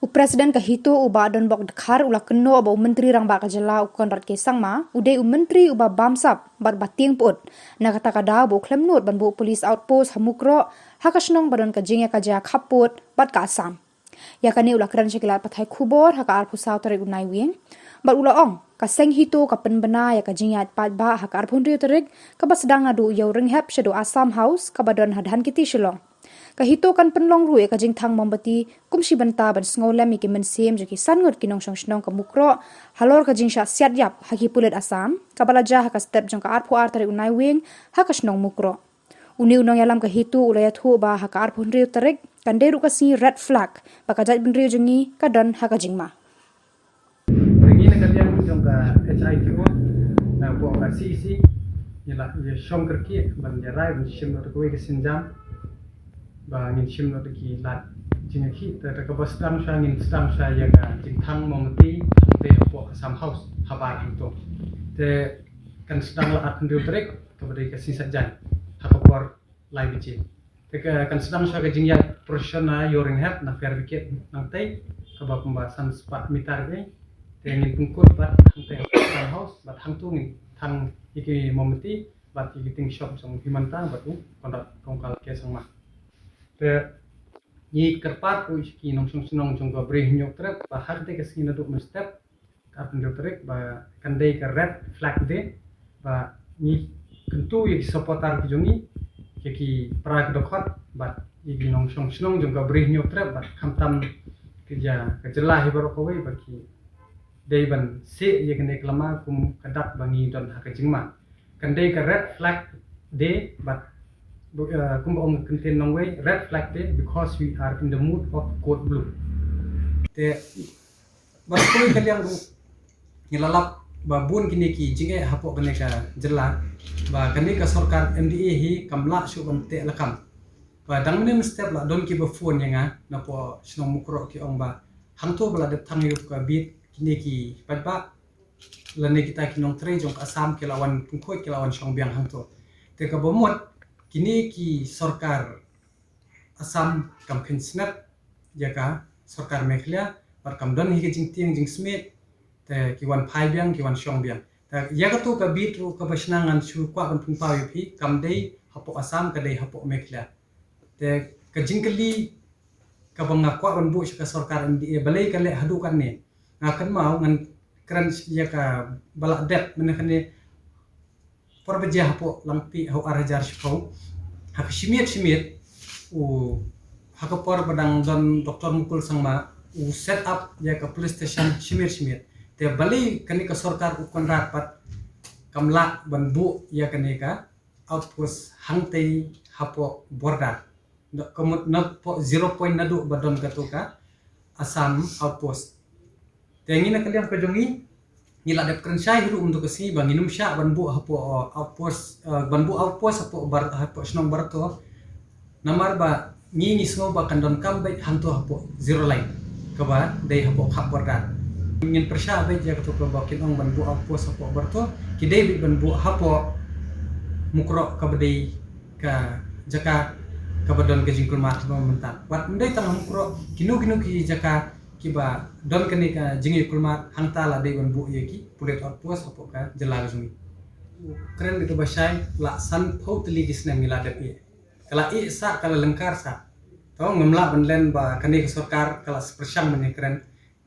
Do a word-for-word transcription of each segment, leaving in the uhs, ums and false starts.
U President ka HITO u Bah Donbok Dkhar u la kynnoh ba u Myntri Rangbah ka jylla u Conrad K Sangma u dei u Myntri uba bamsap bad ba tieng pyut. Na kata ka daw ba u khlem nud ban buh police outpost ha Mukroh, ha ka shnong ba don ka jingïakajia khappud bad ka Assam. Ïa kane u la kren sha ki lad pathai khubor ha ka arphew saw tarik u Naiwieng bad u la ong, ka seng HITO ka pynbna ïa ka jingïaid paidbah ha ka arphew hynriew tarik, kaba sdang naduh Ïewrynghep shaduh Assam House kaba don ha Dhankheti, Shillong. Ka HITO kan pynlong ruh ïa ka jingthang mombati kum shi bynta ban sngewlem ïa ki mynsiem jong ki san ngut ki nongshong shnong ka Mukroh halor ka jingshah siat ïap ha ki pulit Assam kaba la jia ha ka step jong ka arphew ar tarik u Naiwieng ha ka shnong Mukroh. Une u nongïalam ka HITO u la ïathuh ba ha ka arphew hynriew tarik kan dei ruh ka sngi red flag ba ka jaitbynriew jong ngi ka don ha ka jingma. Te ngi na ka liang jong ka HITO, na ka CEC, ngi la ïa shong kyrkieh ban ïa rai ban shim noh da kawei ka sienjam ba ngin shim noh da ki lad jingïakhih. Te da kaba sdang sha, ngin sdang sha ïa ka jingthang mombati hangtei hapoh Assam House habar hangto. Te kan sdang la arphew hynriew tarik, kaba dei ka sngi Saitjaiñ, ha ka por lai baje. Te ka, kan sdang sha ka jingïaid procession na Ïewrynghep, na Fair Wicket nangtei, kaba kumba san spah mitar hi. Te ngin pynkut bad hangtei Assam House, bad hangto ngin thang ïa ki mombati bad ïa ki tieng shop jong u Himanta bad u Conrad Kongkal K Sangma. Te ngi kyrpad ruh ïa ki nongshong shnong jong ka Bri Hynñiewtrep ba ha katei ka sngi naduh mynstep, ka arphew hynriew tarik, ba kan dei ka red flag day, ba ngi kyntu ïa ki supporter ki jong ngi, ïa ki para ki dkhot bad ïa ki nongshong shnong jong ka Bri Hynñiewtrep bad khamtam ka jylla, ka jylla hi baroh kawei, ba ki dei ban seh ïa kane ka lama kum ka dak ba ngi don ha ka jingma. Kan dei ka red flag day, bad, uh, kumba ong ka kyntien nongwei, red flag day because we are in the mood of code blue. Te bad kawei ka liang ruh, ngi la lap ba bun kine ki jingeh hapoh kane ka jylla, ba kane ka sorkar MDA hi kam lah shuh ban teh lakam. Ba dang mynne mynstep la don kiba phone ïa nga napoh shnong Mukroh, ki ong ba hangto ba la dep thang ïa ka bit, kine ki paidbah lane kita ki nongtrei jong ka Assam ki la wan pynkhuid, ki la wan shong biang hangto. Te kaba mut, kine ki sorkar Assam kam kheiñ snet ïa ka sorkar Meghalaya, bad kam don hi ka jingtieng jingsmit, te ki wan phai biang, ki wan shong biang. Te ïa kato ka bit ruh kaba shna ngan shu kwah ban pynpaw ïa phi, kam dei hapoh Assam, ka dei hapoh Meghalaya. Te ka jingkylli kaba nga kwah ban buh sha ka sorkar MDA, balei ka leh haduh katne. Nga kynmaw ngan kren ïa kaba la dep mynne kane, por ba jia hapoh Langpih ha u ar hajar shiphew, ha ka shimiet shimiet, u, ha ka por ba dang don Doktor Mukul Sangma, u set up ïa ka police station shimiet shimiet. Te balei kane ka sorkar u Conrad pat kam lah ban buh ïa kane ka outpost hangtei hapoh border. Na, ka mut napoh zero point naduh ba don kato ka Assam outpost. Te ngi na ka liang ka jong ngi, ngi la dep kren shai hi ruh mynta ka sngi ba ngin ym shah ban buh hapoh, uh, outpost, uh, ban buh outpost hapoh Bar-, hapoh shnong Barato. Namar ba ngi ngi sngew ba kan donkam beit hangto hapoh zero line kaba dei hapoh khap border. Ngin pyrshah beit ïa kato kaba kin ong ban buh outpost hapoh Barato, ki dei beit ban buh hapoh Mukroh kaba dei ka jaka kaba don ka jingkulmar haba mynta. Wat ym dei tang ha Mukroh, kino kino ki jaka kiba don kane ka jingïakulmar, hangta la dei ban buh ïa ki police outpost hapoh ka jylla ka jong ngi. Kren da kaba shai, la sanphew tylli ki snem ngi la dep ïeh. Ka la ïeh sah, ka la lyngkar sah. To ngam lah ban len ba kane ka sorkar ka la pyrshang ban ïakren.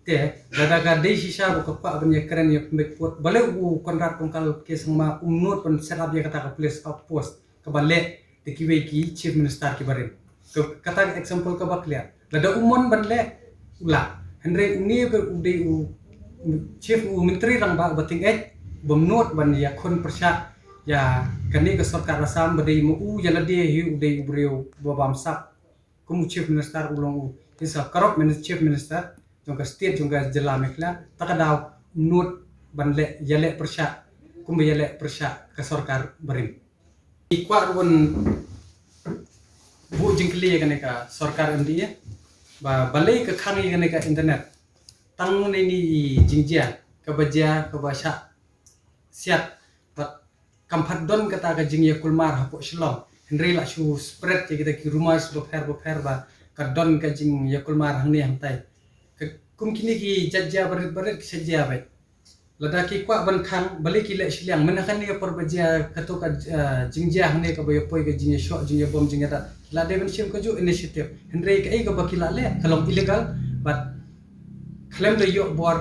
Te lada ka dei shisha ba ka kwah ban ïakren ïa pynbeit pud, balei u Conrad Kongkal K Sangma um nud ban set up ïa kata ka police outpost kaba leh da kiwei ki chief minister kiba rim. Ka, kata ka example kaba clear. Lada u mon ban leh, u lah. Hynrei une ba u dei u chief, u Myntri Rangbah uba tyngeh, bym nud ban ïakhun pyrshah ïa kane ka sorkar Assam ba dei ma u ïa lade hi u dei u briew ba bamsap. Kum u chief minister u long u, he's a corrupt minis-, chief minister jong ka state, jong ka jylla Meghalaya. Ta ka daw nud ban leh, ïaleh pyrshah kumba ïaleh pyrshah ka sorkar barim. Ngi kwah ruh ban buh jingkylli ïa kane ka sorkar MDA ba balei ka khang ïa kane ka internet. Tang ne ni i jingjia kaba jia, kaba shah siat, bad kam pat don kata ka jingïakulmar hapoh Shillong. Hynrei la shu spread ïa kita ki rumors bapher bapher ba ka don ka jingïakulmar hangne hangtai. Ka kum kine ki jait jia barit barit ki shait jia beit. Lada ki kwah ban khang, balei ki leh shiliang? Mynta kane ka por ba jia kato ka, ah, jingjia hangne kaba ïa poi ka jingïashoh jingïabom jingïadat, ki la dei ban shim kajuh initiative. Hynrei kaei kaba ki la leh ka long illegal, bad khlem da ïoh bor,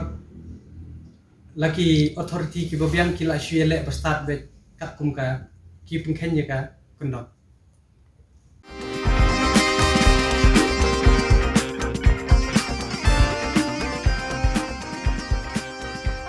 la ki authority kiba biang ki la shu ïaleh ba stad beit katkum ka ki pynkheiñ ïa ka kyndon.